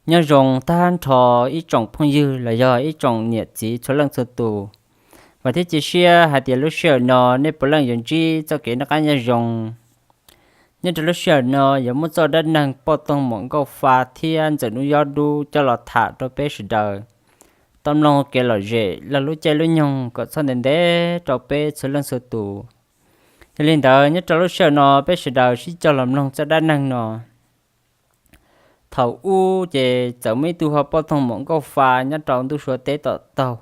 Nyob zoo tag nrho ib tsoom phooj ywg los yog ib tsoom niam txiv txhua leej txhua tus, vam thiab cia siab hais tias lub sij hawm no nej puav leej yuav ntsib txoj kev noj qab nyob zoo. Nyob rau lub sij hawm no yuav muab txoj dab neeg poj toog muam nkauj fa thiab ntxawm hnub yob dub coj los tham rau peb sawv daws tau mloog kev lom zem lawv lub caij lub nyoog kom txhob ntev ntev rau peb txhua leej txhua tus. Yog li ntawd nyob rau lub sij hawm no peb sawv daws sib cog los mloog txoj dab neeg no. Thaum ub ces txawm muaj ib tug hu ua poj toog muam nkauj fa nyob rau ntuj sua teb tom taug,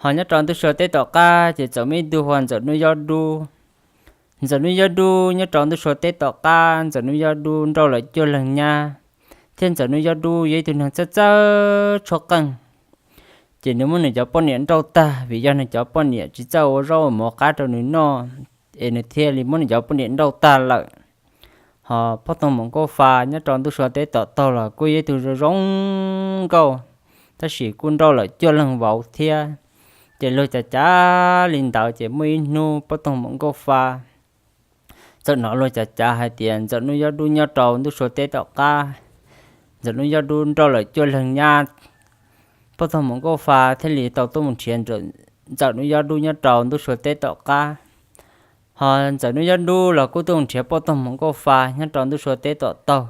ho nyob rau ntuj sua teb tom qab ces txawm muaj ib tug hu ua ntxawm hnub yob dub. Ntxawm hnub yob dub nyob rau ntuj sua teb tom qab, ntxawm hnub yob dub nrauj lawm cuaj leeg nyab, thiab ntxawm hnub yob dub yog ib tug neeg txawj txawj tshuab qeej. Ces nws muab nws cov poj niam nrauj tag vim yog nws cov poj niam tsis txawj ua zaub ua mov qab rau nws noj, es nws thiaj li muab nws cov poj niam nrauj tag lawm. Ho poj toog muam nkauj fa nyob rau ntuj sua teb tom taug los kuj yog ib tug zoo zoo nkauj, tab sis kuj nrauj lawm cuaj leeg vauv thiab. Ces luag cav cav li ntawd ces muaj ib hnub poj toog muam nkauj fa txawm hnov luag cav cav hais tias ntxawm hnub yob dub nyob rau ntuj sua teb tom qab, ntxawm hnub yob dub nrauj lawm cuaj leeg nyab. Poj toog muam nkauj fa thiaj li tau tuaj mus nrhiav ntxawm hnub yob dub nyob rau ntuj sua teb tom qab, ho ntxawm hnub yob dub los kuj tuaj mus nrhiav poj toog muam nkauj fa nyob rau ntuj sua teb tom taug.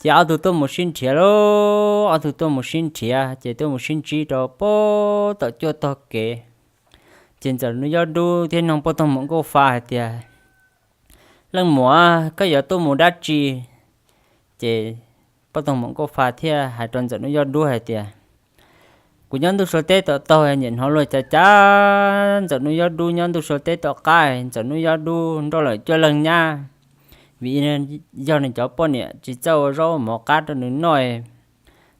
Ces ob tug tuaj mus sib nrhiav lauj, ob tug tuaj mus sib nrhiav ces tuaj mus sib ntsib rau pem tom cuaj tog kev. Ces ntxawm hnub yob dub thiaj nug poj toog muam nkauj fa hais tias, Leej muam, koj yuav tuaj mus dab tsi? Ces poj toog muam nkauj fa thiaj hais rau ntxawm hnub yob dub hais tias, Kuv nyob ntuj sua teb tom taug, nyiam hnov luag cav cav ntxawm hnub yob dub nyob ntuj sua teb tom qab, ntxawm hnub yob dub nrauj lawm cuaj leeg nyab, vim yog nws cov poj niam tsis txawj ua zaub mov qab rau nws noj,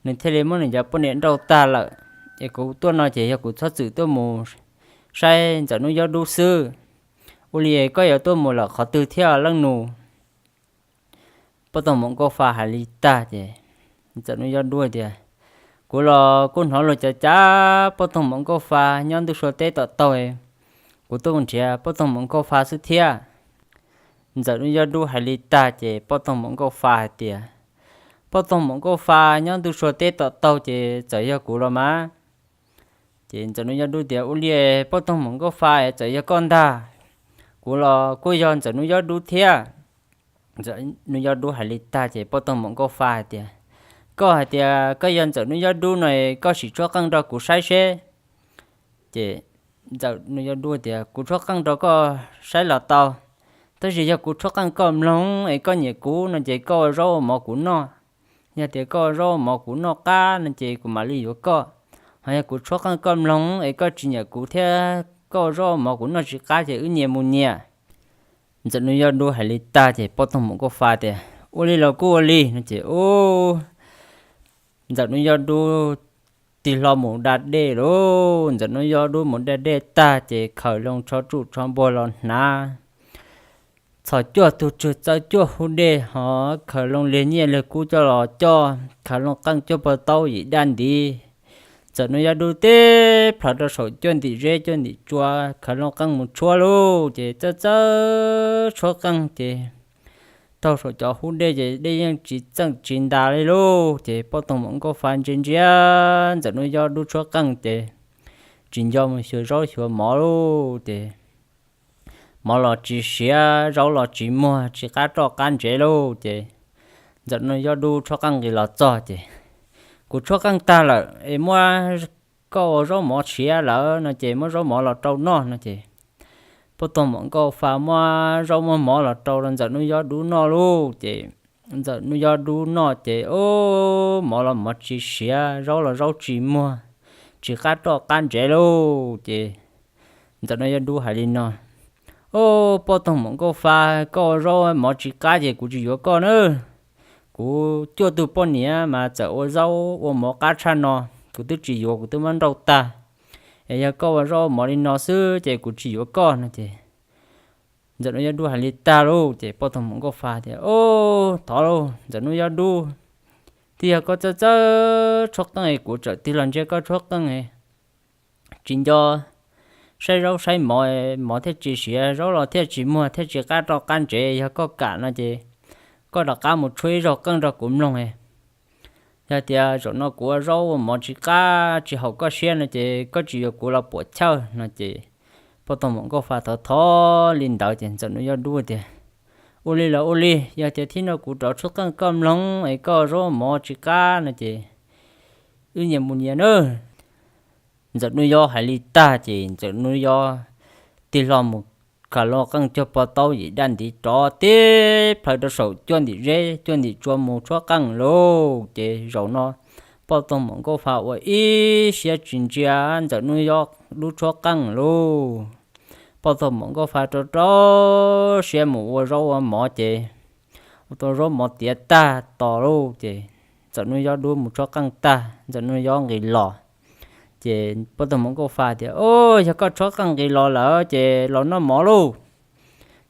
nws thiaj li muab nws cov poj niam nrauj tag lawm. Es kuv tuaj no ces yog kuv txhob txwm tuaj mus saib ntxawm hnub yob dub xwb. Ua li koj yuav tuaj mus lawm qhov twg thiab leej nus? Poj toog muam nkauj fa hais li tag ces ntxawm hnub yob dub tias, Kuv los kuj hnov luag cav cav poj toog muam nkauj fa nyob ntuj sua teb tom taug, kuv tuaj mus nrhiav poj toog muam nkauj fa xwb thiab. Ntxawm hnub yob dub hais li tag ces poj toog muam nkauj fa hais tias, Poj toog muam nkauj fa nyob ntuj sua teb tom taug ces txawm yog kuv los mas. Ces ntxawm hnub yob dub tias, Ua li poj toog muam nkauj fa txawm yog koj ntag, kuv los kuj yog ntxawm hnub yob dub thiab. Ntxawm hnub yob dub hais li tag ces poj toog muam nkauj fa hais tias, Koj hais tias koj yog ntxawm hnub yob dub no, koj sim tshuab qeej rau kuv saib seb. Ces ntxawm hnub yob dub tias, Kuv tshuab qeej rau koj saib los tau, tab sis yog kuv tshuab qeej koj mloog es koj nyiam kuv no ces koj ua zaub ua mov kuv noj. Yog tias koj ua zaub ua mov kuv noj qab no ces kuv mam li yuav koj. Ho yog kuv tshuab qeej koj mloog es koj tsis nyiam kuv thiab koj ua zaub ua mov kuv noj tsis qab ces wb nyias mus nyias. Ntxawm hnub yob dub hais li tag ces poj toog muam nkauj fa tias, Ua li los kuj ua li no ces ub, ntxawm hnub yob dub tig hlo mus da dej lauj. Ntxawm hnub yob dub mus da dej tag ces khaws loo tsho tsuj tsho npuag los hnav, txhos cuaj tug tswg txawb cuaj hub dej, ho khaws loo liag nyiaj liag kub coj los coj, khaws loo qeej cuaj puag taub yim daj ntiv. Ntxawm hnub yob dub teb plhaws rau saum cuaj ntim zeb cuaj ntim tsua, khaws loo qeej mus tshuab lauj. Ces txawj txawj tshuab qeej ces taug saum cov hub dej ces dej yeej tsis txeej tsis ntas li lauj. Ces poj toog muam nkauj fa ntsia ntsia ntxawm hnub yob dub tshuab qeej ces tsis nco mus xyuas zaub xyuas mov lauj. Ces mov los tsis siav, zaub los tsis muag, tsis qab roj qab ntsev lauj. Ces ntxawm hnub yob dub tshuab qeej nqis los txog ces, Kuv tshuab qeej tag lawm es muab koj ua zaub mov siav lawm no ces muab zaub mov los rau noj no ces poj toog muam nkauj fa muab zaub muab mov los rau ntxawm hnub yob dub noj lauj. Ces ntxawm hnub yob dub noj ces, o, mov los mov tsis siav, zaub los zaub tsis muag, tsis qab roj qab ntsev lauj. Ces ntxawm hnub yob dub hais li no, O, poj toog muam nkauj fa, koj ua zaub mov tsis qab ces kuv tsis yuav koj na. Kuv cuaj tug poj niam mas txawm ua zaub ua mov qab tshaj no, kuv twb tsis yuav, kuv twb muab nrauj tag. Es yog koj ua zaub mov li no xwb ces kuv tsis yuav koj no ces ntxawm hnub yob dub hais li tag lauj. Ces poj toog muam nkauj fa tias, O, thov lauj ntxawm hnub yob dub, twb yog koj txawj txawj tshuab qeej es kuv txawm tig los ntsia koj tshuab qeej, tsis nco saib zaub saib mov, mov thiaj tsis siav, zaub los thiaj tsis muag thiaj tsis qab roj qab ntsev. Yog koj kam no ces koj rov qab mus tshuab ib zaug qeej rau kuv mloog. Yog tias zaum no kuv ua zaub ua mov tsis qab tsis haum koj siab no ces koj tsis yuav kuv los puam chawj no ces poj toog maum nkauj fa thov thov li ntawd ces ntxawm nuj yob dub tias, ua li los ua li, yog tias thib no kuv rov tshuab qeej koj mloog es koj ua zaub ua mov tsis qab no ces wb nyias mus nyias nawb. Ntxawm nuj yob hais li tag ces ntxawm nuj yob tig hlo mus khaws lo qeej cuag pog taub yim daj ntiv rov tib plhaw rau saum cuaj ntim zeb cuaj ntim tsua mus tshuab qeej lauj. Ces zaum no poj toog maum nkauj fa ua ib siab tsis ntsia ntxawm nuj yob dub tshuab qeej lauj. Poj toog maum nkauj fa rau rau siab mus ua zaub ua mov ces ua tau zaub mov tiav tag tos lauj ces ntxawm nuj yob dub mus tshuab qeej tag ntxawm nuj yob nqis los ces poj toog maum nkauj fa tias, o, yog koj tshuab qeej nqis los lawm ces los noj mov lauj.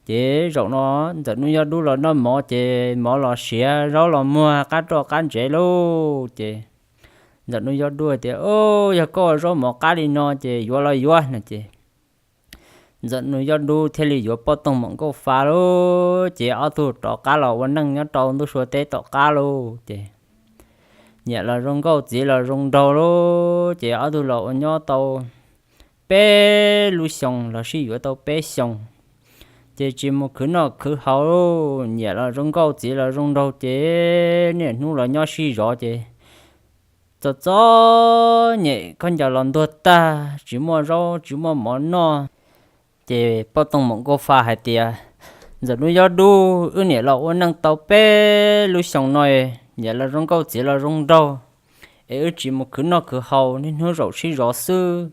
Ces zaum no ntxawm nuj yob dub los noj mov ces mov los siav zaub los muag qab roj qab ntsev lauj. Ces ntxawm nuj yob dub tias, o, yog koj ua zaub mov qab li no ces yuav los yuav no ces ntxawm nuj yob dub thiaj li yuav poj toog maum nkauj fa lauj. Ces ob tug rov qab los ua neej nyob rau ntuj sua teb tom qab lauj. Ces niam los zoo nkauj txiv los zoo nraug lauj. Ces ob tug los ua nyob tau peb lub xyoos los sib yuav tau peb xyoos ces tsis mus khwv noj khwv haus lauj. Niam los zoo nkauj txiv los zoo nraug ces niaj hnub los nyob sib zov ces txom txom nyem khaub ncaws los ntuag tag tsis muaj zaub tsis muaj mov noj. Ces poj toog maum nkauj fa hais tias, ntxawm nuj yob dub, wb niam los ua neej tau peb lub xyoos no, niam los zoo nkauj txiv los zoo nraug es wb tsis mus khwv noj khwv haus niaj hnub zaum sib zov xwb.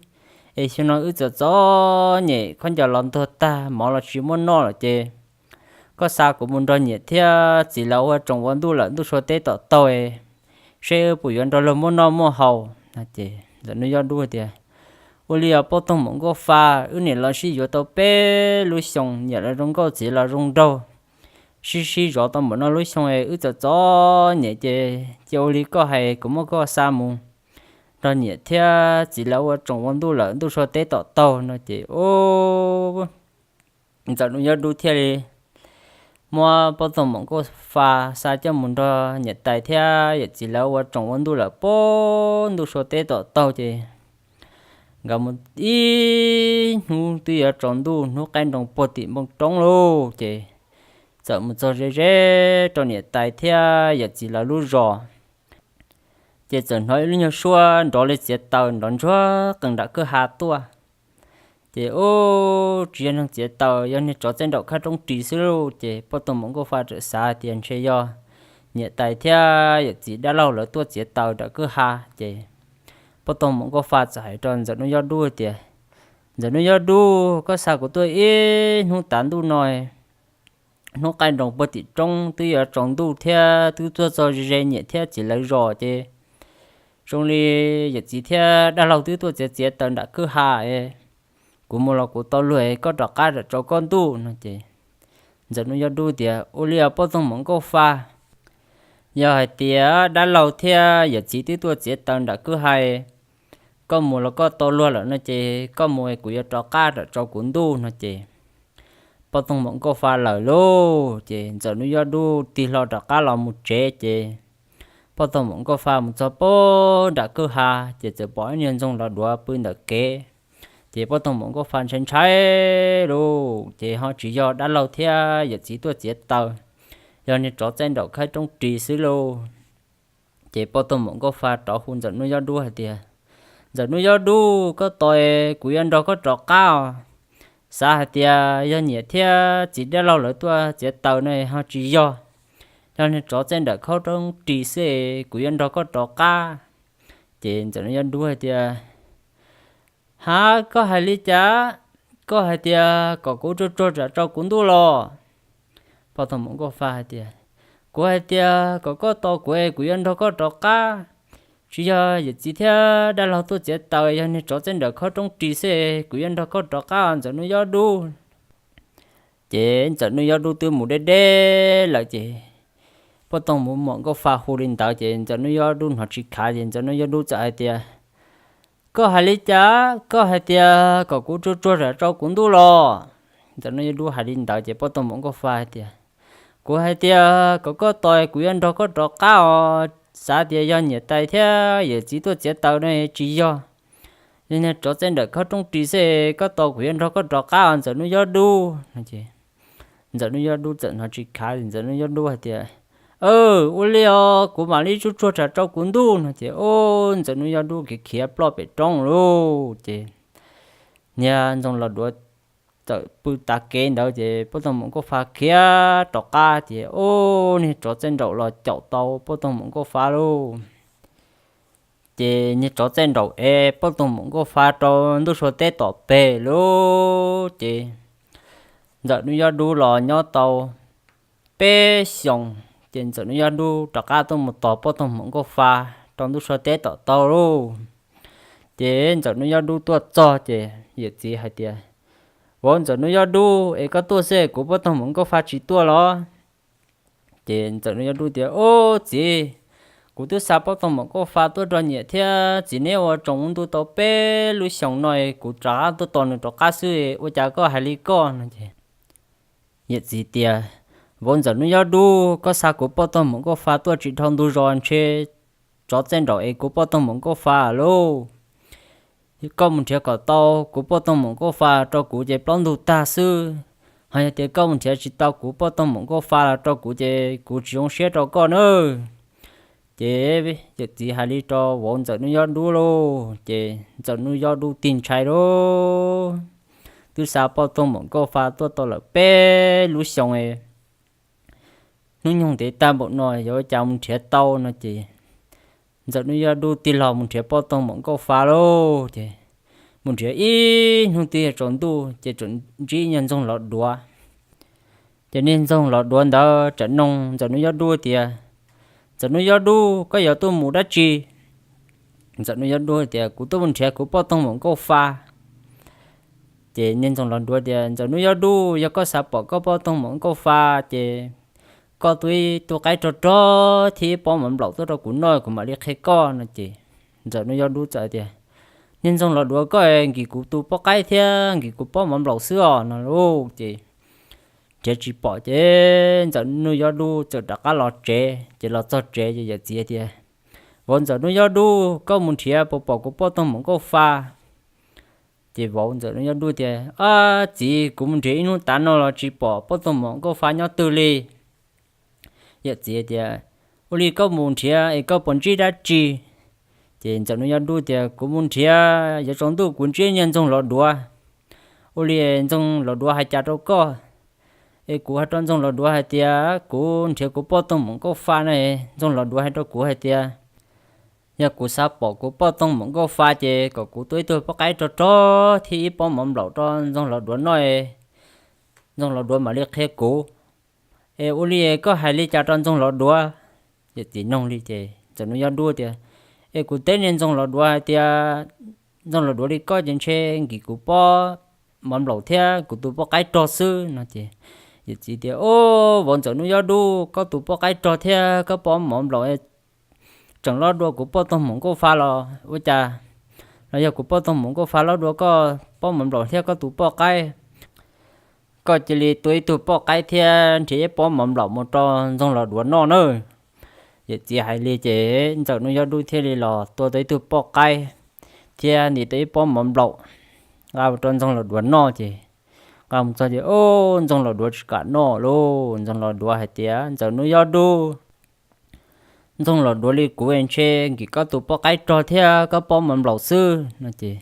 Es xyoo no wb txom txom nyem khaub ncaws los ntuag tag mov los tsis muaj noj lawm ces koj xa kuv mus nrog niam thiab txiv lawv ua tsoom ua ntuj lawm ntuj sua teb tom taug seb wb puas yuav nrog luag muaj noj muaj haus. Ces ntxawm nuj yob dub tias, ua li os poj toog maum nkauj fa, wb niam los sib yuav tau peb lub xyoos niam los zoo nkauj txiv los zoo nraug sib sib zov tau npaum no lub xyoo es wb txom txom nyem ces cia ua li koj hais kuv muab koj xa mus nrog niam thiab txiv lawv ua tsoom ua ntuj lawm ntuj sua teb tom taug no ces ntxawm nuj yob dub thiaj li muab poj toog maum nkauj fa xa coj mus nrog niam tais thiab yawm txiv lawv ua tsoom ua ntuj lawm puag ntuj sua teb tom taug ces nkawd mus ib hnub twb yuav tsaus ntuj hnub qaij nroos puag tim npoo roob lauj ces txawm mus txog ze ze rau niam tais thiab yawm txiv lawv lub zos ces txawm hnov ib lub nyuag suab nrov li txiav taws nrov ntsuag qees nram kwj ha tuaj. Ces ub, tsis yog neeg txiav taws, yog niag tsov txaij nraum khab roob ris xwb lauj. Ces poj toog maum nkauj fa txawm xav tias ntshe yog niam tais thiab yawm txiv dab laug lawv tuaj txiav taws nram kwj ha. Ces poj toog maum nkauj fa txawm hais rau ntxawm nuj yob dub tias, ntxawm nuj yob dub, koj xa kuv tuaj ib hnub tav ntuj no, hnub qaij nroos puag tim roob twb yuav tsaus ntuj thiab twb tuaj txog ze ze niam thiab txiv lawv zos ces zoo li yawm txiv thiab dab laug twb tuaj txiav txiav taws nram kwj ha es kuv mus los kuv tau luag es koj rov qab rau koj ntuj no ces ntxawm nuj yob dub tias, ua li os poj toog maum nkauj fa, yog hais tias dab laug thiab yawm txiv twb tuaj txiav taws nram kwj ha, koj mus los koj tau luag lawm no ces koj mus es kuv yuav rov qab rau kuv ntuj no ces poj toog maum nkauj fa lawm lauj. Ces ntxawm nuj yob dub tig hlo rov qab los mus tsev ces poj toog maum nkauj fa mus txog puag nram kwj ha ces txawm pom ib niag ntxoog los duav pw ntawm kev. Ces poj toog maum nkauj fa ntshai ntshai lauj, ces ho tsis yog dab laug thiab yawm txiv tuaj txiav taws, yog niag tsov txaij nraum khab roob ris xwb lauj. Ces poj toog maum nkauj fa rov hu ntxawm nuj yob dub hais tias, ntxawm nuj yob dub, koj tos es kuv yuav nrog koj rov qab os. Xav hais tias yog niam thiab txiv dab laug lawv tuaj txiav taws no ho tsis yog, yog niag tsov txaij nraum khab roob ris xwb es kuv yuav nrog koj rov qab. Ces ntxawm nuj yob dub hais tias, ha, koj hais li cas? Koj hais tias kom kuv tsuag tsuag rau kuv ntuj los? Poj toog maum nkauj fa hais tias, kuv hais tias kom koj tos kuv es kuv yuav nrog koj rov qab. Tsis yog yawm txiv thiab dab laug tuaj txiav taws, yog niag tsov txaij nraum khab roob ris xwb es kuv yuav nrog koj rov qab ntxawm nuj yob dub. Ces ntxawm nuj yob dub twb mus deb deb lawm ces poj toog maum nkauj fa hu li ntawd ces ntxawm nuj yob dub hnov tsis khav ces ntxawm nuj yob dub txawm hais tias, koj hais li cas? Koj hais tias kom kuv tsuag tsuag rau kuv ntuj los? Ntxawm nuj yob dub hais li ntawd ces poj toog maum nkauj fa hais tias, kuv hais tias kom koj tos kuv yuav nrog koj rov qab os. xav tias yog niam tais thiab yawm txiv tuaj txiav taws no tsis yog, yog niag tsov txaij nraum khob roob ris xwb, koj tos kuv yuav nrog koj rov qab os Ntxawm Nuj Yob Dub. Ntxawm Nuj Yob Dub txawm hnov tsis khav, Ntxawm Nuj Yob Dub hais tias, Ua li os, kuv mam li tsuj tsuag tsam rau kuv ntuj no ces, o, Ntxawm Nuj Yob Dub khiav khiav ploj pem roob lauj. Ces niag Ntxoog Los Duav txawm pw tav kev ntawd ces poj toog maum nkauj fa khiav rov qab ces, o, niag tsov txaij nraum los caum tau poj toog maum nkauj fa lauj. Ces niag tsov txaij nraum ev poj toog maum nkauj fa rau ntuj sua teb tom peg lauj. Ces Ntxawm Nuj Yob Dub los nyob tau peb xyoos ces Ntxawm Nuj Yob Dub rov qab tuaj mus tos poj toog maum nkauj fa rau ntuj sua teb tom tau lauj. Ces Ntxawm Nuj Yob Dub tuaj txog ces yawm txiv hais tias, Vauv Ntxawm Nuj Yob Dub, es koj tuaj xwb kuv poj toog maum nkauj fa tsis tuaj los? Ces Ntxawm Nuj Yob Dub tias, Ub txiv, kuv twb xa poj toog maum nkauj fa tuaj rau niam thiab txiv neb ua tsoom ntuj tau peb lub xyoos no, kuv rov qab tuaj tos nws rov qab xwb, ua cas koj hais li koj no? Ces yawm txiv tias, Vauv Ntxawm Nuj Yob Dub, koj xa kuv poj toog maum nkauj fa tuaj tsis dhau ntug zos ntshe tsov txaij nraum ev kuv poj toog maum nkauj fa lauj. Koj mus nrhiav kom tau kuv poj toog maum nkauj fa rau kuv ces plaub ntug tag xwb. Ho yog tias koj mus nrhiav tsis tau kuv poj toog maum nkauj fa los rau kuv ces kuv tsis zoo siab rau koj nawb. Ces yawm txiv hais li rau vauv Ntxawm Nuj Yob Dub lauj, ces Ntxawm Nuj Yob Dub tig ntshai lauj. Twb xa poj toog maum nkauj fa tuaj tau lawm peb lub xyoos, hnub nyoog ntev tag npaum no yuav ua cas mus nrhiav tau no ces Ntxawm Nuj Yob Dub tig los mus nrhiav poj toog maum nkauj fa lauj. Ces mus nrhiav ib hnub twb yuav tsaus ntuj ces tseem ntsib niag Ntxoog Los Duav. Ces niag Ntxoog Los Duav ntawd tseem noog Ntxawm Nuj Yob Dub tias, Ntxawm Nuj Yob Dub, koj yuav tuaj mus dab tsi? Ntxawm Nuj Yob Dub tias, Kuv tuaj mus nrhiav kuv poj toog maum nkauj fa. Ces niag Ntxoog Los Duav tias, Ntxawm Nuj Yob Dub, yog koj xav pom koj poj toog maum nkauj fa ces koj tua ib tug qaib rog rog thiab ib pob mov nplaum tuaj rau kuv noj kuv mam li qhia koj no ces Ntxawm Nuj Yob Dub txawm tias, Niag Ntxoog Los Duav, koj nkim kuv tus poj qaib thiab nkim kuv pob mov nplaum xwb os no lauj. Ces nrhiav tsis pom ces Ntxawm Nuj Yob Dub txawm rov qab los tsev. Ces los txog tsev ces yawm txiv tias, Vauv Ntxawm Nuj Yob Dub, koj mus nrhiav puas pom kuv poj toog maum nkauj fa? Ces vauv Ntxawm Nuj Yob Dub tias, Ab txiv, kuv mus nrhiav ib hnub tav no los tsis pom poj toog maum nkauj fa nyob twg li. Yawm txiv tias, Ua li koj mus nrhiav es koj puas ntsib dab tsi? Ces Ntxawm Nuj Yob Dub tias, Kuv mus nrhiav yuav tsaus ntuj kuv ntsib niag Ntxoog Los Duav. Ua li Ntxoog Los Duav hais cas rau koj? Es kuv hais rau Ntxoog Los Duav hais tias kuv nrhiav kuv poj toog maum nkauj fa na. Ntxoog Los Duav hais rau kuv hais tias yog kuv xav pom kuv poj toog maum nkauj fa ces kom kuv tua ib tug poj qaib rog rog thiab ib pob mov nplaum rau Ntxoog Los Duav noj, Ntxoog Los Duav mam li qhia kuv. Es ua li koj hais li cas rau Ntxoog Los Duav? Yawm txiv noog li ces Ntxawm Nuj Yob Dub tias, Es kuv teb niag Ntxoog Los Duav hais tias Ntxoog Los Duav li koj ces ntshe nkim kuv pob mov nplaum thiab kuv tus poj qaib rog xwb no ces yawm txiv tias, Ub, vauv Ntxawm Nuj Yob Dub, koj tus poj qaib rog thiab koj pob mov nplaum tseem loj dua kuv poj toog maum nkauj fa los ua cas? Los yog kuv poj toog maum nkauj fa loj dua koj pob mov nplaum thiab koj tus poj qaib? Koj cia li tua ib tug poj qaib thiab nrhiav ib pob mov nplaum mus rau Ntxoog Los Duav noj nawb. Yawm txiv hais li ces Ntxawm Nuj Yob Dub thiaj li los tua tau ib tug poj qaib thiab ntim tau ib pob mov nplaum nqa mus rau Ntxoog Los Duav noj ces nqa mus txog ces, Ub, Ntxoog Los Duav tsis kam noj lauj. Ntxoog Los Duav hais tias, Ntxawm Nuj Yob Dub, Ntxoog Los Duav li kuv ntshe nkim koj tus poj qaib rog thiab koj pob mov nplaum xwb no ces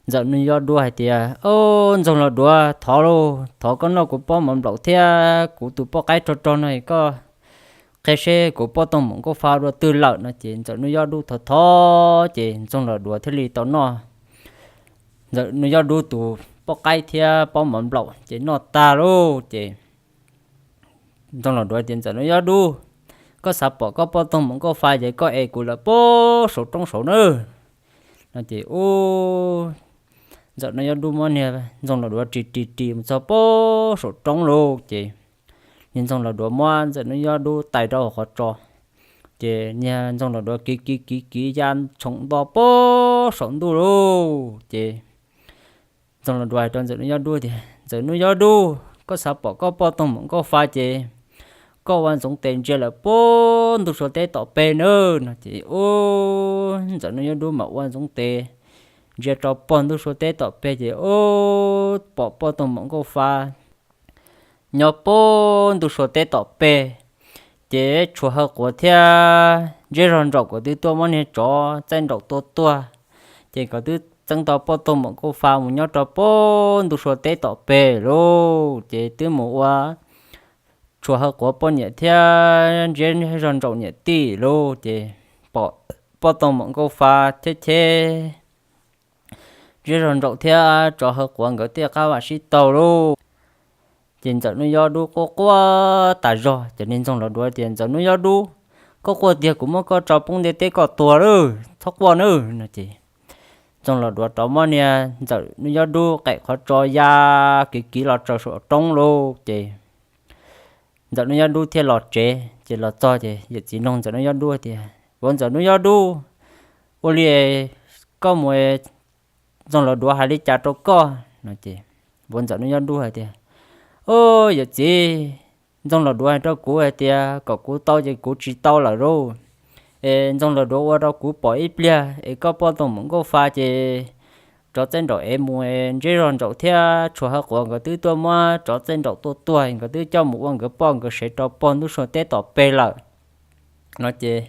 Ntxawm Nuj Yob Dub hais tias, Ub, Ntxoog Los Duav, thov lauj, thov koj noj kuv pob mov nplaum thiab kuv tus poj qaib rog rog no, koj qhia seb kuv poj toog maum nkauj fa dua twg lawm no ces Ntxawm Nuj Yob Dub thov thov ces Ntxoog Los Duav thiaj li tau noj Ntxawm Nuj Yob Dub tus poj qaib thiab pob mov nplaum ces noj tag lauj ces Ntxoog Los Duav tias, Ntxawm Nuj Yob Dub, koj xav pom koj poj toog maum nkauj fa ces koj es kuv lawm puag saum roob saud nawb no ces, ub, Ntxawm Nuj Yob Dub muab niag Ntxoog Los Duav ris ris ris mus txog puag saum roob lauj ces niag Ntxoog Los Duav muab Ntxawm Nuj Yob Dub tais rau hauv qhov tsos ces niag Ntxoog Los Duav kiv kiv kiv kiv ya tshoom nto puag saum ntuj lauj ces Ntxoog Los Duav hais rau Ntxawm Nuj Yob Dub tias, Ntxawm Nuj Yob Dub, koj xav pom koj poj toog maum nkauj fa ces koj ua ntxoov tes ntsia lawm puag ntug Suav teb tom peg nawb no ces ub, Ntxawm Nuj Yob Dub mam ua ntxoov tes ntsia rau puag ntug Suav teb tom peg ces ub, pom poj toog maum nkauj fa nyob puag ntug Suav teb tom peg. Ces tshuav Hawj Quav thiab Ntseb Zog Ntsaum nkawd twb tuaj muab niag tsov txaij nraum tua tuag, ces nkawd twb txeeb tau poj toog maum nkauj fa mus nyob rau puag ntug Suav teb tom peg lauj. Ces twb mus ua tshuav Hawj Quav poj niam thiab Ntseb Zog Ntsaum niam tij lauj. Ces pom poj toog maum nkauj fa thiab cheb Ntseb Zog Ntsaum thiab tsov Hawj Quav nkawd tej qab vam sib taug lauj. Ces Ntxawm Nuj Yob Dub quaj quaj tas zog, ces niag Ntxoog Los Duav tias, Ntxawm Nuj Yob Dub, koj quaj tiag, kuv muab koj tso poob ntiaj teb koj tuag lawm, txhob quaj nawb no ces Ntxoog Los Duav rov muab niag Ntxawm Nuj Yob Dub qem qhov tso ya kiv kiv los tsaws saum roob lauj. Ces Ntxawm Nuj Yob Dub thiaj los tsev, ces los txog ces yawm txiv nug Ntxawm Nuj Yob Dub tias, Vauv Ntxawm Nuj Yob Dub, ua li koj mus, Ntxoog Los Duav hais li cas rau koj no ces vauv Ntxawm Nuj Yob Dub hais tias, Ub, yawm txiv, Ntxoog Los Duav hais rau kuv hais tias kom kuv tau ces kuv tsis tau lawm lauj. Es Ntxoog Los Duav ua rau kuv pom ib pliag es koj poj toog maum nkauj fa ces tsov txaij nraum ev mus, Ntseb Zog Ntsaum thiab tshuav Hawj Quav nkawd twb tuaj muab tsov txaij nraum tua tuag, nkawd twb coj mus ua nkawd poj nkawd sev rau puag ntug Suav teb tom peg lawm no ces,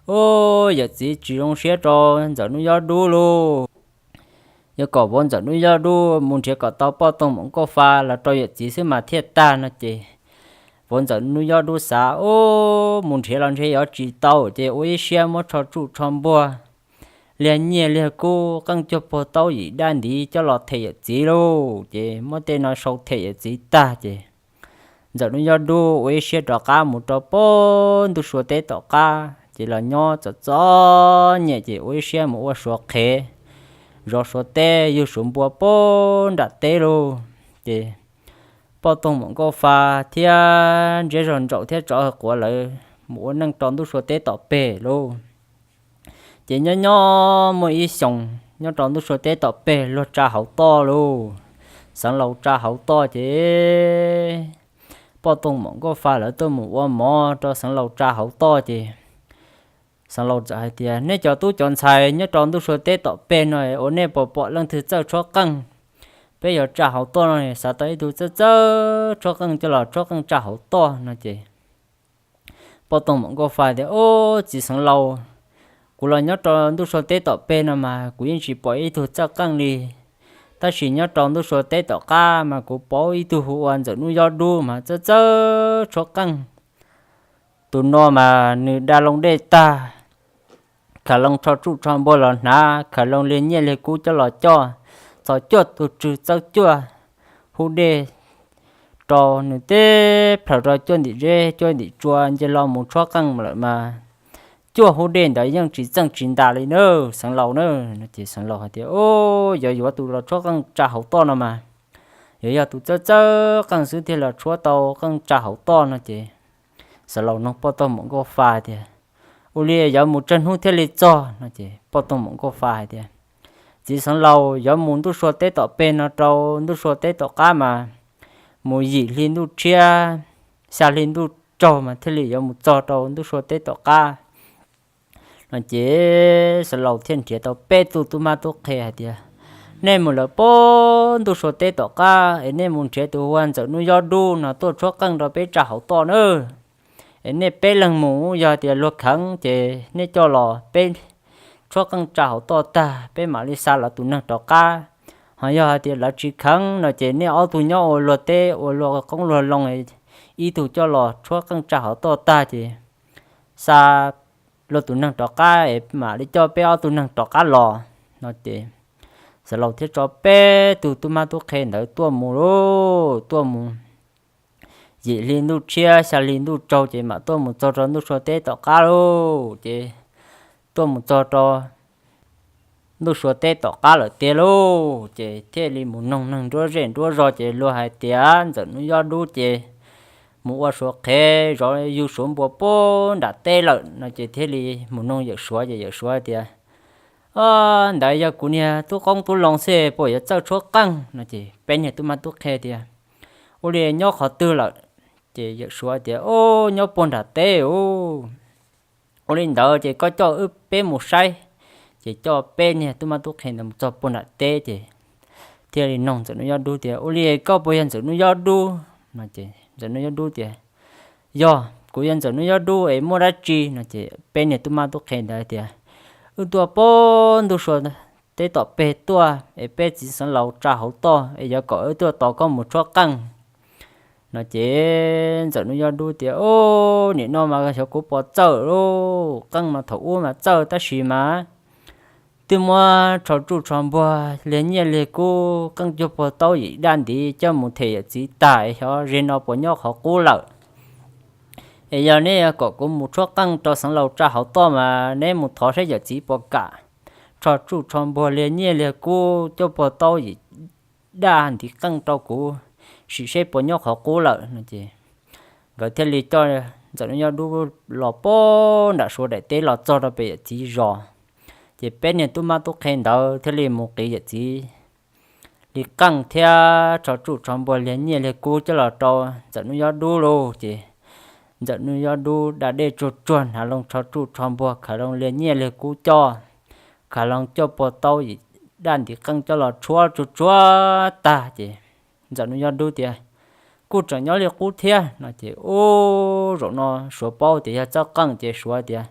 ub, yawm txiv tsis zoo siab rau Ntxawm Nuj Yob Dub lauj. Yuav kom vauv Ntxawm Nuj Yob Dub mus nrhiav kom tau poj toog maum nkauj fa los rau yawm txiv xwb mas thiaj tag no ces vauv Ntxawm Nuj Yob Dub xav, Ub, mus nrhiav los ntshe yuav tsis tau ces ua ib siab muab tsho tsuj tsho npuag, liag nyiaj liag kub, qeej cuag puag taub yim dab ntiv coj los them yawm txiv lauj. Ces muab tej no sau them yawm txiv tag ces Ntxawm Nuj Yob Dub ua ib siab rov qab mus rau puag ntug Suav teb tom qab ces los nyob txom txom nyem ces ua ib siab mus ua Suav qhev, zov Suav teb yug Suav npua puag nram teb lauj. Ces poj toog maum nkauj fa thiab Ntseb Zog Ntsaum thiab tsov Hawj Quav lawv mus ua neej rau ntug Suav teb tom peg lauj. Ces nyob nyob muaj ib xyoos nyob rau ntug Suav teb tom peg luag tsa hauv toj lauj. Xeev Laus tsa hauv toj ces poj toog maum nkauj fa lawv tuaj mus ua mov rau Xeev Laus tsa hauv toj ces Xeev Laus txawm hais tias, Nej cov tub cov ntxhais nyob rau ntug Suav teb tom peg no ua nej puas pom leej twg txawj tshuab qeej? Peb yuav tsa hauv toj no xav tau ib tug txawj txawj tshuab qeej coj los tshuab qeej tsa hauv toj no ces poj toog maum nkauj fa tias, Ub, txiv Xeev Laus, kuv los nyob rau ntug Suav teb tom peg no mas kuv yeej tsis pom ib tug txawj qeej li. Tab sis nyob rau ntug Suav teb tom qab mas kuv pom ib tug hu ua Ntxawm Nuj Yob Dub mas txawj txawj tshuab qeej. Tus no mas nws da loo dej tag, khaws loo tsho tsuj tsho npuag los hnav, khaws loo liag nyiaj liag kub coj los coj, txhos cuaj tus tswg txawb cuaj hub dej rau nws teb plaws rau cuaj ntim zeb cuaj ntim tsua nce hlo mus tshuab qeej lawm mas cuaj hub dej ntawd yeej tsis txeej tsis ntas li na, Xeev Laus na. No ces Xeev Laus hais tias, Ub, yuav yuav tus los tshuab qeej tsa hauv toj no mas yuav yog tus txawj txawj qeej xwb thiaj los tshuab tau qeej tsa hauv toj no ces Xeev Laus nug poj toog maum nkauj fa tias, Ua li yuav mus tsawg hnub thiaj li txog no ces poj toog maum nkauj fa hais tias, Txiv Xeev Laus, yuav mus ntug Suav teb tom peg no rau ntug Suav teb tom qab mas mus yim hli ntuj tshiab xya hli ntuj tsaug mas thiaj li yuav mus txog rau ntug Suav teb tom qab no ces Xeev Laus thiaj nrhiav tau peb tug tub mab tub qhe hais tias, Nej mus lawm puag ntug Suav teb tom qab es nej mus nrhiav tus hu ua Ntxawm Nuj Yob Dub no tuaj tshuab qeej rau peb tsa hauv toj nawb. Es nej peb leeg mus, yog hais tias luag kheev ces nej coj los, peb tshuab qeej tsa hauv toj tag peb mam li xa lawv tus neeg rov qab. Ho yog hais tias lawv tsis kheev no ces nej ob tug nyob ua luag teb ua luag qoob luag loo, ib tug coj los tshuab qeej tsa hauv toj tag ces xa luag tus neeg rov qab es mam li coj peb ob tug neeg rov qab los no ces Xeev Laus thiaj tso peb tug tub mab tub qhe ntawd tuaj mus lauj, tuaj mus yim hli ntuj tshiab xya hli ntuj tsaug ces mam tuaj mus txog rau ntuj Suav teb tom qab lauj. Ces tuaj mus txog rau ntuj Suav teb tom qab lawm tiag lauj, ces thiaj li mus noog neeg nruab zej nruab zog ces luag hais tias Ntxawm Nuj Yob Dub ces mus ua Suav qhev zov yug Suav npua puag nram teb lawm no ces thiaj li mus noog yawm Suav ces yawm Suav tias, Ntawd yog kuv niag tub qoob tub loo xwb puas yuav txawj tshuab qeej no ces peb niag tub mab tub qhe tias, Ua li nyob qhov twg lawm? Ces yawm suav tias, Au, nyob puag nram teb u. Ua li ntawd ces koj coj wb peb mus saib. Ces coj peb niag tub mab tub qhe ntawd mus txog puag nram teb ces thiaj li noog Ntxawm Nuj Yob Dub tias, Ua li koj puas yog Ntxawm Nuj Yob Dub? No ces Ntxawm Nuj Yob Dub tias, Yog, kuv yog Ntxawm Nuj Yob Dub es muaj dab tsi? No ces peb niag tub mab tub qhe ntawd tias, Wb tuaj puag ntuj sua teb tom peg tuaj es peb txiv xeev laus tsa hauv toj es yuav kom wb tuaj tos koj mus tshuab qeej. No ces Ntxawm Nuj Yob Dub tias, Au, nim no mas xyov kuv puas txawj lauj, qeej mas thaum ub mas txawj tab sis mas twb muab tsho tsuj tsho npuag liag nyiaj liag kub qeej cuag puag taub yim daj ntiv coj mus them yawm txiv tag es xyov ze no puas nyob qhov qub lawm. Es yog neb yuav kom kuv mus tshuab qeej rau xeev laus tsa hauv toj mas neb mus thov saib yawm txiv puas kam tsho tsuj tsho npuag liag nyiaj liag kub cuag puag taub yim daj ntiv qeej rau kuv sim seb puas nyob qhov qub lawm. No ces nkawd thiaj li coj Ntxawm Nuj Yob Dub los puag nram suav daim teb los txog rau pem yawm txiv zos. Ces peb niag tub mab tub qhe ntawd thiaj li mus qiv yawm txiv li qeej thiab tsho tsuj tsho npuag liag nyiaj liag kub coj los rau Ntxawm Nuj Yob Dub lauj. Ces Ntxawm Nuj Yob Dub da dej tsuag tsuag hnav loo tsho tsuj tsho npuag khaws loo liag nyiaj liag kub coj, khaws loo cuag puag taub yim daj ntiv qeej coj los tshuab tsuag tsuag tag ces Ntxawm Nuj Yob Dub tias, Kuj tseem nyob li qub thiab. No ces ub, zaum no suav paub tias yog txawj qeej ces suav tias,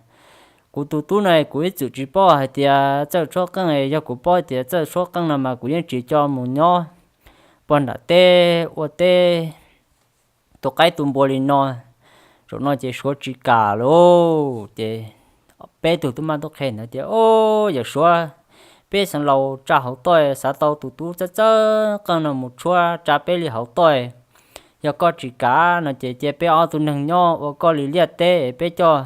Kuv tus tub no kuv ib txwm tsis paub hais tias txawj tshuab qeej, yog kuv paub tias txawj tshuab qeej no mas kuv yeej tsis coj mus nyob puag nram teb ua teb tu qaib tu npua li no. Zaum no ces suav tsis kam lauj. Ces peb tug tub mab tub qhe ntawd tias, Au, yawm suav, peb xeev laus tsa hauv toj xav tau tus tub txawj txawj qeej no mus tshuab tsa peb li hauv toj. Yog koj tsis kam no ces cia peb ob tug neeg nyob ua koj li liaj teb, peb coj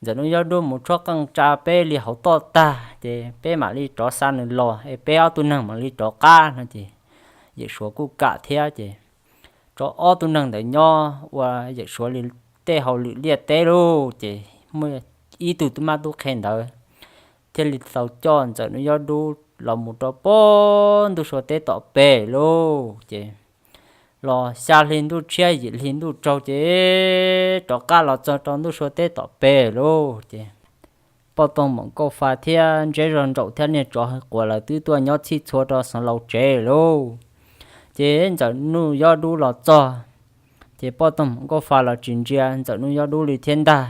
Ntxawm Nuj Yob Dub mus tshuab qeej tsa peb li hauv toj tag ces peb mam li rov xa nws los es peb ob tug neeg mam li rov qab. No ces yawm suav kuj kam thiab ces rov ob tug neeg ntawd nyob ua yawm suav li tej hauj lwm liaj teb lauj. Ces muaj ib tug tub mab tub qhe ntawd thiaj li tau coj Ntxawm Nuj Yob Dub los mus rau puag ntuj sua teb tom peg lauj. Ces los xya hli ntuj tshiab yim hli ntuj tsaug ces rov qab los txog rau ntuj sua teb tom peg lauj. Ces poj toog maum nkauj fa thiab ntseb zog ntsaum thiab niag tsov quav lawv twb tuaj nyob txhij txhua rau xeev laus tsev lauj. Ces Ntxawm Nuj Yob Dub los txog, ces poj toog maum nkauj fa los tsis ntsia Ntxawm Nuj Yob Dub li thiab ntag.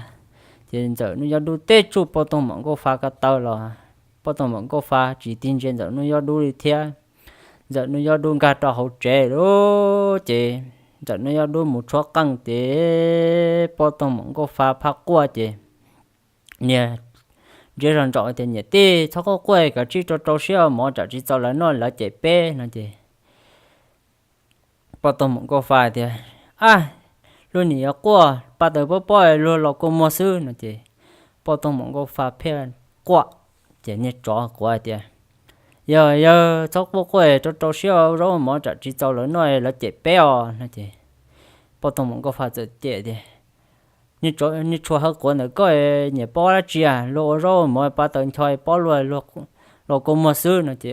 Ces Ntxawm Nuj Yob Dub teb tsuj poj toog maum nkauj fa ko taw los poj toog maum nkauj fa tsis tig ntsia Ntxawm Nuj Yob Dub li thiab. Ntxawm Nuj Yob Dub nkag rau hauv tsev lauj. Ces Ntxawm Nuj Yob Dub mus tshuab qeej ces poj toog maum nkauj fa phaj quaj ces niag ntseb zog ntsaum tias, Niam tij, txhob quaj quaj, kav tsij rau rau siab mov tsam tsis txaus lawv noj lawv cem peb. No ces poj toog maum nkauj fa tias, Ab, luag nim yuav quaj, pa taws pob pob luag los kua muag xwb. No ces poj toog maum nkauj fa pheej quaj. Ces niag tsov quav tias, Yog yawg txhob quaj quaj, rau rau siab zaub mov tsam tsis txaus lawv noj lawv cem peb os. No ces poj toog maum nkauj fa txawm cem tias, Niag tshuav hawv quav ntawm koj nyiam pob dab tsi, luag ua zaub mov pa taws ncho pob luag los kua muag xwb. No ces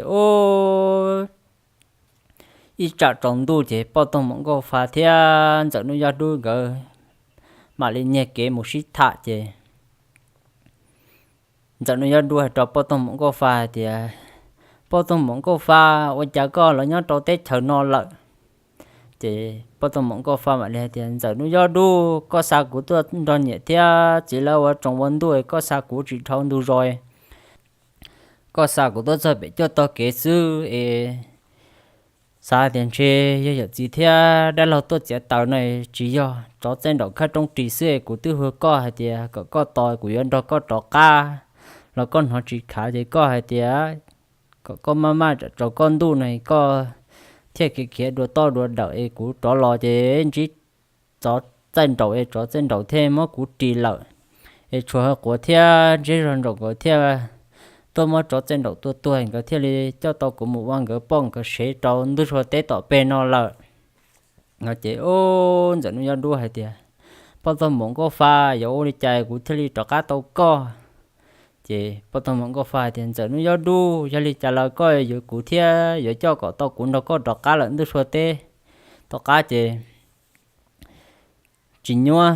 ib tsam tsaus ntuj ces poj toog maum nkauj fa thiab Ntxawm Nuj Yob Dub nkawd mam li nyiag kev mus sib tham ces Ntxawm Nuj Yob Dub hais rau poj toog maum nkauj fa hais tias, Poj toog maum nkauj fa, ua cas koj los nyob rau teb chaws no lawm? Ces poj toog maum nkauj fa mam li hais tias, Ntxawm Nuj Yob Dub, koj xa kuv tuaj nrog niam thiab txiv lawv ua tsaus ua ntuj, koj xa kuv tsis dhau ntug zos, koj xa kuv tuaj txog pem cuaj tog kev xwb es xav tias ntshe yog yawm txiv thiab dab laug tuaj txiav taws no, tsis yog, tsov txaij nraum khawb roob ris xwb es kuv twb hu koj hais tias kom koj tos kuv yuav nrog koj rov qab los koj hnov tsis khav ces koj hais tias kom koj maj maj tsam tsaus koj ntuj no koj thiaj khiav khiav dua toj dua dawm es kuv rov los ces ntsib tsov txaij nraum es tsov txaij nraum thiaj muab kuv ris lawm es tshuav hawv quav thiab ntseb zog ntsaum nkawd thiaj tuaj muab tsov txaij nraum tua tuag, nkawd thiaj li coj tau kuv mus ua nkawd poj nkawd sev rau ntuj sua teb tom peg no lawm. No ces Ntxawm Nuj Yob Dub hais tias, Poj toog maum nkauj fa, yuav ua li cas kuv thiaj li rov qab tau koj? Ces poj toog maum nkauj fa hais tias, Ntxawm Nuj Yob Dub, yog li cas los koj yuav kuv thiab yuav coj kom tau kuv nrog koj rov qab lawm ntuj sua teb tom qab ces tsis nyuab,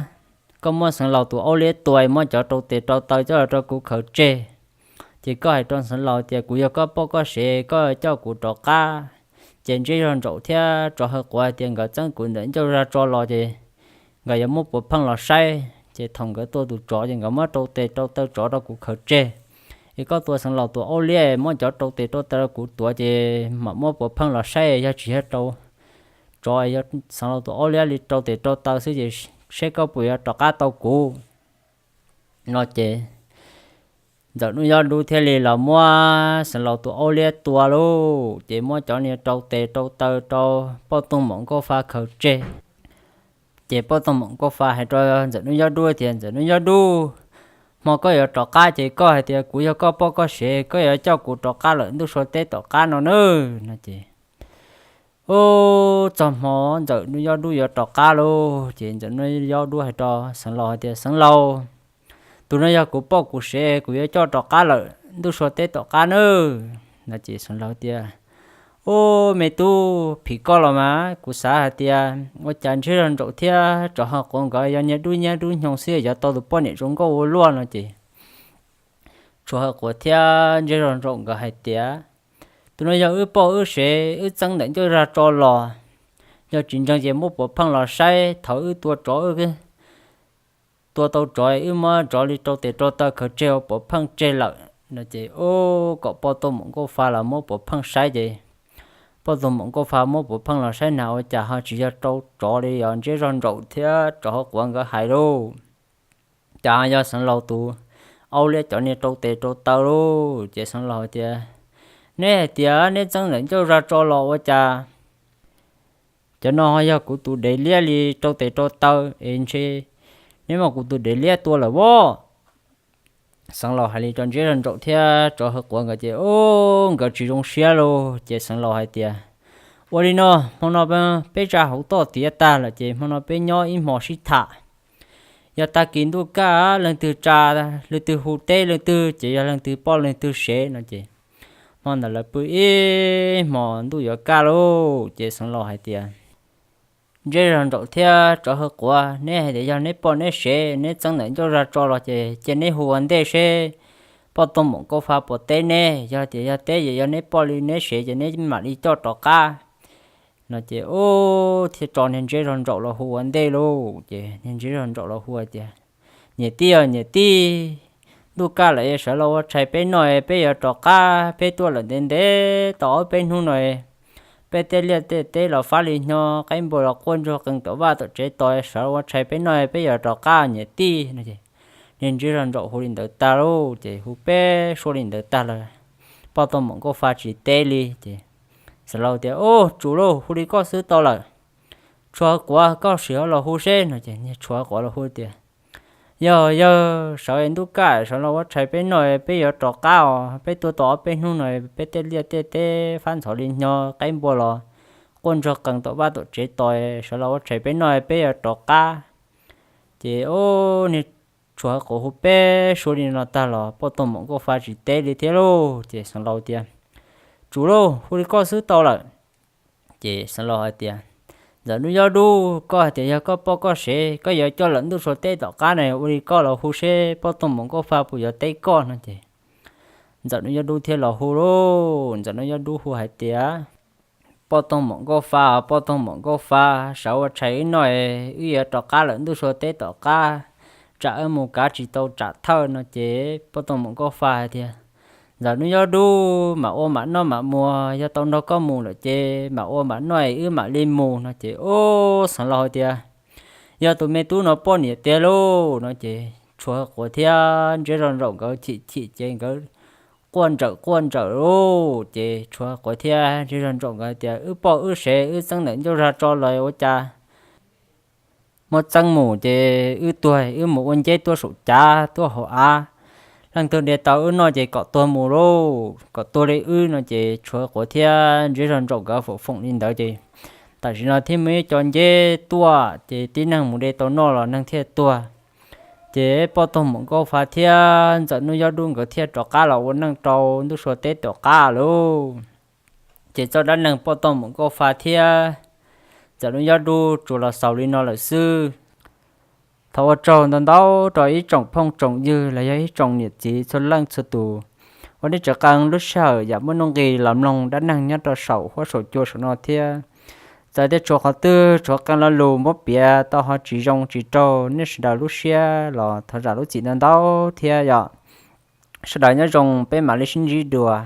koj muab xeev laus tus aub liab tua, muab cov rau tes rau taw coj los rau kuv khaws tseg. Ces koj hais rau xeev laus tias kuv yog koj poj koj sev, koj coj kuv rov qab. Ces Ntsej Zog Ntsaum thiab Tsov Hawj Quav hais tias nkawd txeeb kuv ntawm ncauj zaj tso los ces nkawd yuav muab puav pheej los saib, ces thaum nkawd tua tus tsov ces nkawd muab rau tes rau taw tsov rau kuv khaws tseg. Es koj tua xeev laus tus aub liab, muab cov rau tes rau taw rau kuv tuav ces mam muab puav pheej los saib, yog tsis yog rau tsov, yog xeev laus tus aub liab li rau tes rau taw xwb ces seb koj puas yuav rov qab tau kuv. No ces Ntxawm Nuj Yob Dub thiaj li los muab xeev laus tus aub liab tua lauj, ces muab cov niag rau tes rau taw rau poj toog maum nkauj fa khaws tseg. Ces poj toog maum nkauj fa hais rau Ntxawm Nuj Yob Dub tias, Ntxawm Nuj Yob Dub, hmo koj yuav rov qab ces koj hais tias kuv yog koj poj koj sev, koj yuav coj kuv rov qab lawm ntuj sua teb tom qab no na. No ces ub, txog hmo Ntxawm Nuj Yob Dub yuav rov qab lauj, ces Ntxawm Nuj Yob Dub hais rau xeev laus hais tias, Xeev laus, tus no yog kuv poj kuv sev, kuv yuav coj rov qab lawm ntuj sua teb tom qab na. No ces xeev laus tias, Ub, me tub, phim koj los mas, kuv xav hais tias ua cas Ntsej Zog Ntsaum thiab Tsov Hawj Quav nkawd yog niag dub nyab dub nyoog xwb yuav tau tus poj niam zoo nkauj ua luaj. No ces Tsov Hawj Quav thiab Ntsej Zog Ntsaum nkawd hais tias, Tus no yog wb poj wb sev, wb txeeb ntawm ncauj zaj tso los, yog tsis ntseeg ces muab puav pheej los saib, thaum wb tua tsov, tua tau tsov wb muab tsov li rau tes rau taw khaws tseg ua puav pheej tseg lawm. No ces ub, kom poj toog maum nkauj fa los muab puav pheej saib ces poj toog maum nkauj fa muab puav pheej los saib na ua cas ho tsis yog rau tsov li, yog Ntsej Zog Ntsaum thiab Tsov Hawj Quav nkawd hais lauj. Cas yog xeev laus tus aub liab cov niag rau tes rau taw lauj. Ces xeev laus hais tias, Neb hais tias neb txeeb ntawm ncauj zaj tso los ua cas cov no ho yog kuv tus dev liab li rau tes rau taw es ntshe neb muab kuv tus dev liab tua lawm as. Xeev laus hais li rau Ntsej Zog Ntsaum thiab Tsov Hawj Quav nkawd ces ub, nkawd tsis zoo siab lauj. Ces xeev laus hais tias, Ua li no, hmo no peb tsa hauv toj tiav tag lawm ces hmo no peb nyob ib hmos sib tham. Yog tag kis ntuj kaj leej twg tsa, leej twg hu teb leej twg ces yog leej twg poj leej twg sev. No ces hmo ntawd lawv pw ib hmos ntuj yuav kaj lauj. Ces xeev laus hais tias, Ntsej Zog Ntsaum thiab Tsov Hawj Quav, neb hais tias yog neb poj neb sev, neb txeeb ntawm ncauj zaj tso los ces cia neb hu ua ntej seb poj toog maum nkauj fa puas teb neb. Yog tias yog teb ces yog neb poj li neb sev ces neb mam li coj rov qab. No ces ub, thiaj tso niag Ntsej Zog Ntsaum los hu ua ntej lauj. Ces niag Ntsej Zog Ntsaum los hu tias, Niam tij os niam tij, ntuj kaj lawm es sawv los ua tshais peb noj, peb yuav rov qab. Peb tuaj lawm ntev ntev tau ob peb hnub no, peb tej liaj tej teb los fab li hnyo, qaib npua los quaj ntsuag qees tom vaj tom tsev tos, sawv los ua tshais peb noj, peb yuav rov qab niam tij. No ces niag Ntsej Zog Ntsaum hu li ntawd tag lauj, ces hu peb suab li ntawd tag los poj toog maum nkauj fa tsis teb li. Ces xeev laus tias, Ub, tsum lauj, hu li koj xwb tau lawm. Tshuav Quav, koj sim los hu seb. No ces niag Tshuav Quav los hu tias, Yog yawg, sawv ntuj kaj, sawv los ua tshais peb noj, peb yuav rov qab os. Peb tuaj tau ob peb hnub no, peb tej liaj tej teb fab ntxhov li hnyo, qaib npua los quaj ntsuag qees tom vaj tom tsev tos, sawv los ua tshais peb noj, peb yuav rov qab. Ces ub, niag Tshuav Quav hu peb suab li no tag los poj toog maum nkauj fa tsis teb li thiab lauj. Ces xeev laus tias, Tsum lauj, hu li koj xwb tau lawm. Ces xeev laus hais tias, Ntxawm Nuj Yob Dub, koj hais tias yog koj poj koj sev, koj yuav coj lawm ntuj sua teb tom qab na, ua li koj los hu seb poj toog maum nkauj fa puas yuav teb koj. No ces Ntxawm Nuj Yob Dub thiaj los hu lauj. Ntxawm Nuj Yob Dub hu hais tias, Poj toog maum nkauj fa, poj toog maum nkauj fa, sawv ua tshais wb noj, wb yuav rov qab lawm ntuj sua teb tom qab, tsam wb mus kav tsis tau tsam thawj. No ces poj toog maum nkauj fa hais tias, Ntxawm Nuj Yob Dub, mam ua mam noj mam mus, yog tau nrog koj mus lawm ces mam ua mam noj es wb mam li mus. No ces ub, xeev laus hais tias, Yog tus me tub no poj niam tiag lauj. No ces Tshuav Quav thiab Ntsej Zog Ntsaum nkawd chim chim ces nkawd quaj ntsawm quaj ntsawm lauj. Ces Tshuav Quav thiab Ntsej Zog Ntsaum nkawd tias, Wb poj wb sev, wb txeeb ntawm ncauj zaj tso los ua cas muab txeeb mus ces wb tuag, wb mus ua nceb tuaj saum cav tuaj hauv av, leej twg de tau wb noj ces kom tuag mus lauj, kom tuag li wb. No ces Tshuav Quav thiab Ntsej Zog Ntsaum nkawd foom foom li ntawd ces tam sim no thiaj muaj ib co nceb tuaj ces tib neeg mus de tau noj los neeg thiaj tuag. Ces poj toog maum nkauj fa thiab Ntxawm Nuj Yob Dub nkawd thiaj rov qab los ua neej rau ntuj sua teb tom qab lauj. Ces txoj dab neeg poj toog maum nkauj fa thiab Ntxawm Nuj Yob Dub tsuas los xaus li no lawm xwb. Thov ua tsaug ntau ntau rau ib tsoom phooj tsoom ywg los yog ib tsoom niam txiv txhua leej txhua tus uas nej tseem qee lub sij hawm yam muaj nuj nqis los mloog dab neeg nyob rau saum huab saum cua saum no thiab. Txawm tias tshuav qhov twg tshuav qee lo lus muab piav tau ho tsis zoo tsis raug nej sawv daws lub siab los thov zam lub txim ntau ntau thiab yom. Sawv daws nyob zoo, peb mam li sib ntsib dua.